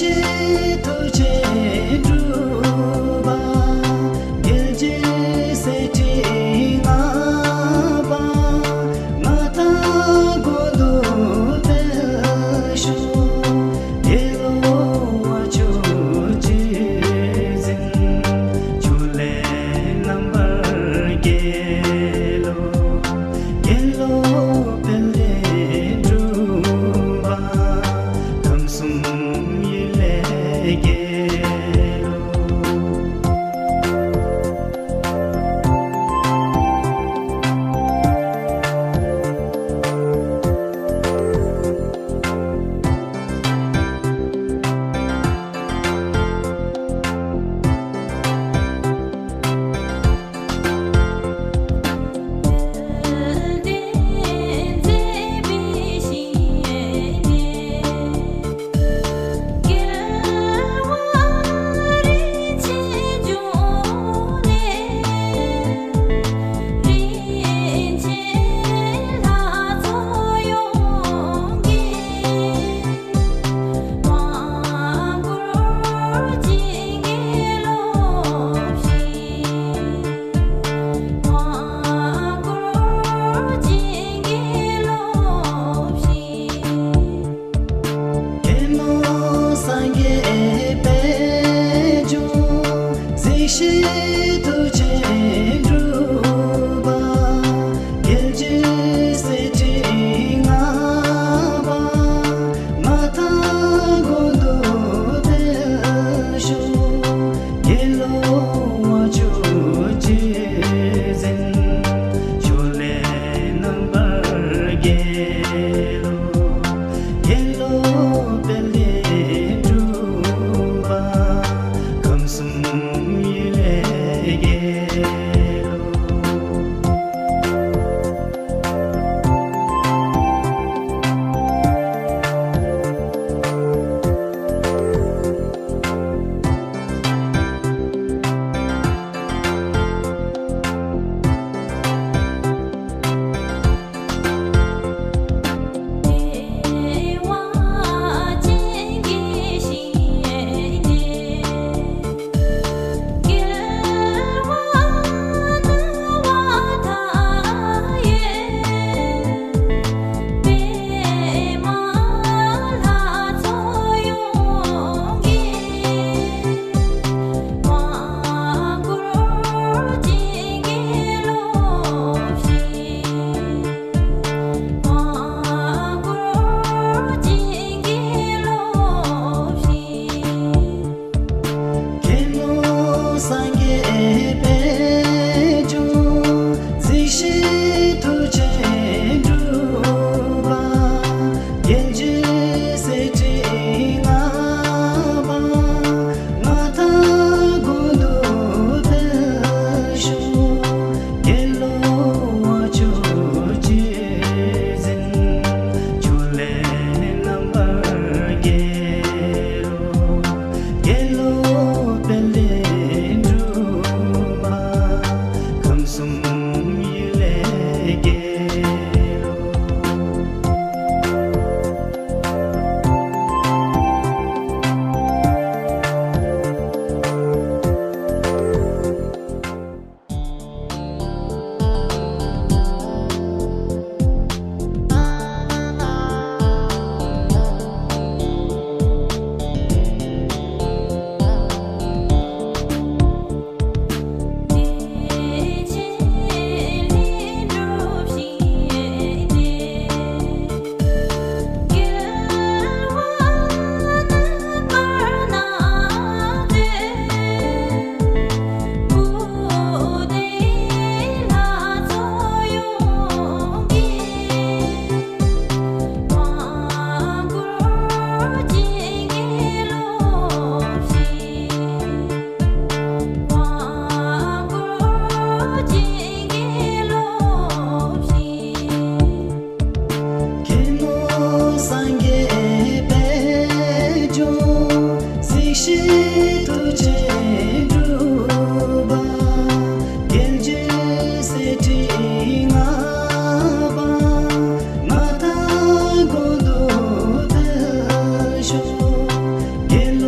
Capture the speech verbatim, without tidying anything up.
ཐུགས་རྗེ་སྒྲུབ་པ། རྒྱལ་བྱེད་གསེར་ཁྲི་ལྔ་པ། མངའ་བདག་གོ་ལྡོག་འཕེལ་ཤོག་དགེ་སློང་བ་ཆོས་རྗེ་འཛིན། ཕྱོགས་ལས་རྣམ་པར་རྒྱལ་ལོ། དགེ་སློང་དཔལ་ལྡན་འབྲུག་པ། ཁམས་གསུམ་ཡུལ་ལས་རྒྱལ་ལོ། རྒྱལ་མོ་སངས་རྒྱས་པད་འབྱུང་། གཟིགས་ཤིག་ཐུགས་རྗེ་འགྲུབ་པ། རྒྱལ་བྱེད་གསེར་ཁྲི་ལྔ་པ། མངའ་བདག་གོ་ལྡོག་འཕེལ་ཤོག་དགེ་སློང་བ་ཆོས་རྗེ་འཛིན། ཕྱོགས་ལས་རྣམ་པར་རྒྱལ་ལོ། དགེ་སློང་དཔལ་ལྡན་འབྲུག་པ། ཁམས་གསུམ་ཡུལ་ལས་རྒྱལ་ལོ། རྒྱལ་མོ་སངས་རྒྱས་པད་འབྱུང་། གཟིགས་ཤིག་ཐུགས་རྗེ་འགྲུབ་པ། རྒྱལ་བྱེད་གསེར་ཁྲི་ལྔ་པ། མངའ་བདག་གོ་ལྡོག་འཕེལ་ཤོག་དགེ་སློང་བ་ཆོས་རྗེ་འཛིན། ཕྱོགས་ལས་རྣམ་པར་རྒྱལ་ལོ། དགེ་སློང་དཔལ་ལྡན་འབྲུག་པ། ཁམས་གསུམ་ཡུལ་ལས་རྒྱལ་ལོ། རྒྱལ་མོ་སངས་རྒྱས་པད་འབྱུང་། གཟིགས་ཤིག་ཐུགས་རྗེ་འགྲུབ་པ། རྒྱལ་བྱེད་གསེར་ཁྲི་ལྔ་པ། མངའ་བདག་གོ་ལྡོག་འཕེལ་ཤོག་དགེ་